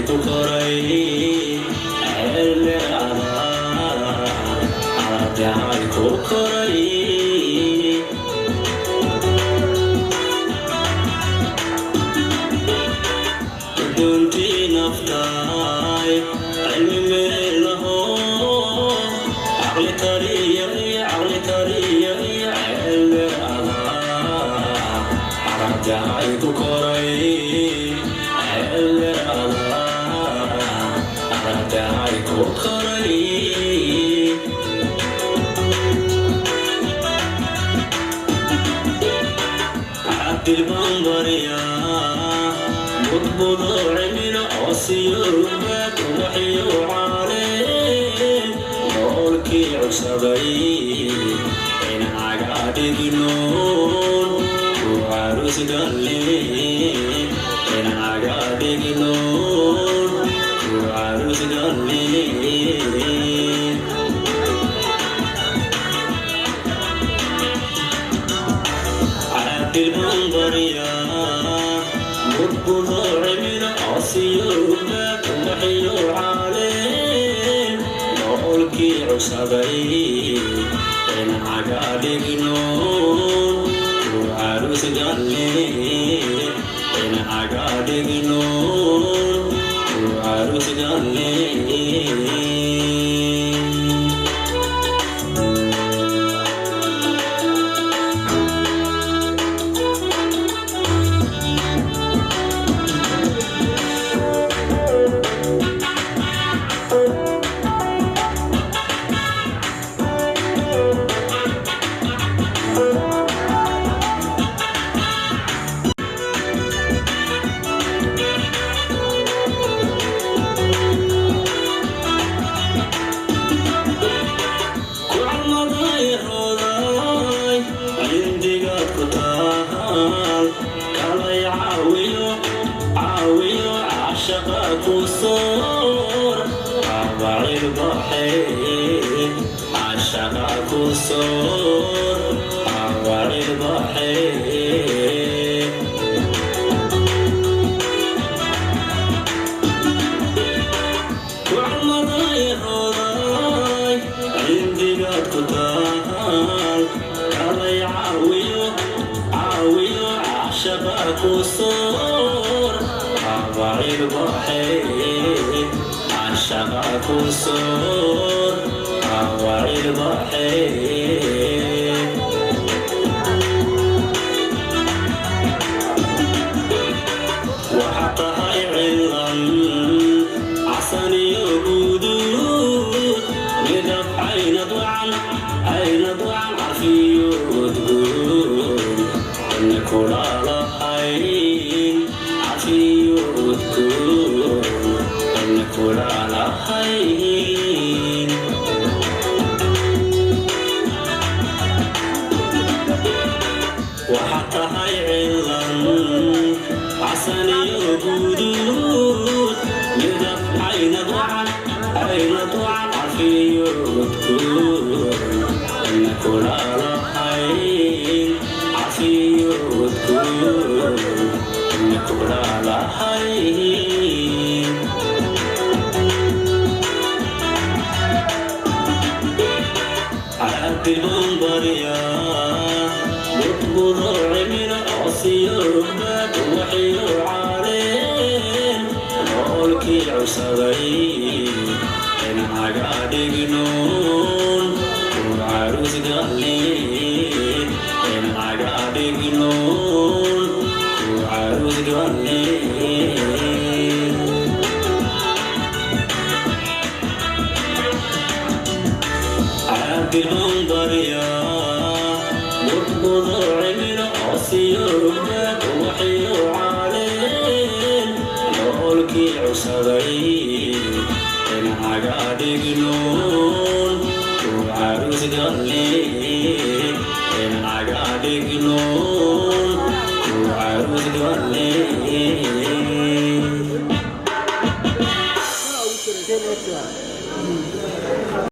ku koray xeeldheer adaa jacayl ku koray. Doontii naftaay cilmi meelaho caqli tariya iyo caqli tariya iyo xeeldheer adaa jacayl ku koray xeeldheer adaa jacayl ku koray. Cabdilbaan baryaa budbudo cimilo cosiyo baad ubaxyo caaleen noolkii cusabay inaga dhignoon ku carus galle inaga dhignoon ku carus galle. Cabdilbaan baryaa budbudo cimilo cosiyo baad ubaxyo caaleen noolkii cusabay inaga dhignoon ku carus galle inaga dhignoon ku carus galle. Kucamaday cindigaad ku taal kalay caawiyo caawiyo caashaqa ku soor abacil baxe caashaqa ku soor abacil baxe. Kucamaday cindigaad ku taal kalay caawiyo caawiyo caashaqa ku soor abacil baxe caashaqa ku soor abacil baxe. Waxaa tahay cilan casaniyo guduud midab caynad wacan caynad wacan carfiyo udgoon ina kulalahayn carfiyo udgoon ina kulalahayn. Waxaa tahay cilan casaniyo guduud midab caynad wacan caynad wacan carfiyo udgoon ina kulalahayn carfiyo udgoon ina kulalahayn. Cabdilbaan baryaa budbudo cimilo cosiyo baad ubaxyo caaleen noolkii cusabay inaga dhignoon ku carus galle inaga dhignoon ku carus galle. Cabdilbaan baryaa budbudo cimilo cosiyo baad ubaxyo caaleen noolkii cusabay inaga dhignoon ku carus galle.